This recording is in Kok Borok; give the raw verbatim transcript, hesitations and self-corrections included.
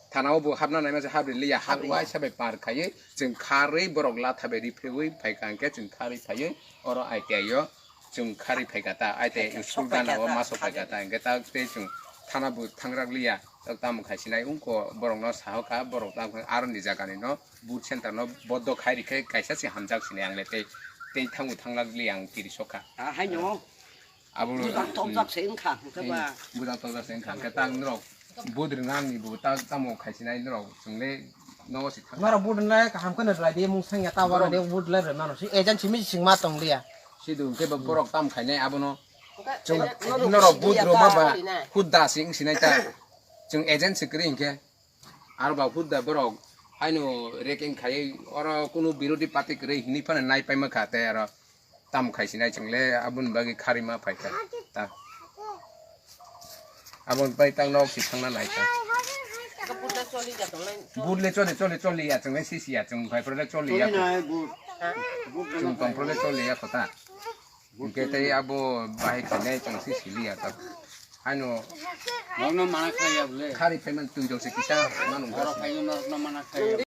Thana o bo habna naima se habri liya, hab waisa bai par khaiwi, chwng kharwi borok latha bai riphewi phaikha hwnkhe chwng kharwi phaiwi oro I T I o chwng kharwi phaikha ta, I T I school gana o ma sok phaikha ta, hwnkhe ta tei chwng thana bo thangrak liya, tamo khai sinai wngkha borokno sahokha, borok tamo aroni jagani no boot center no bodo khai rikhe kaisa se hamjak sinai ang le tei, tei thango thanglak liya ang tiri sokha. Haino. Abo bujang tokjak se wngkha, hwnkhe ba. Bujang tokjak se wngkha, hwnkhe ta norok budri nangni bo ta tamo khaisinai norok chwngle nogo se thang. Norok budri lai kaham kheno rwlai di mung sangya ta wara de budri lai rwmano si agent simi sing ma tong liya. Sidu hwnkhe ba borok tam khainai abono. Chwng norok budri ma ba hudda se wngsinai ta. Chwng agent se kwrwi hwnkhe. Aro ba hudda borok haino reking khai oro kunu birodhi party kwrwi hinwi phano nai paima kha tei aro tam khai sinai chwng le aboni bagwi kharwi ma phai kha ta. Aboni bai tang nok si thangna nai kha. Bud le choli choli choli ya chwng le sisi ya chwng phai phro le choli ya. Chwng tong phro le choli ya kho ta. Hwnkhe tei abo bahai khainai chwng si sili ya ta. Haino norokno mana khlai ya bole. Khari phaimani twi rok se kisa manu. Borok phaio norokno mana khlai ya.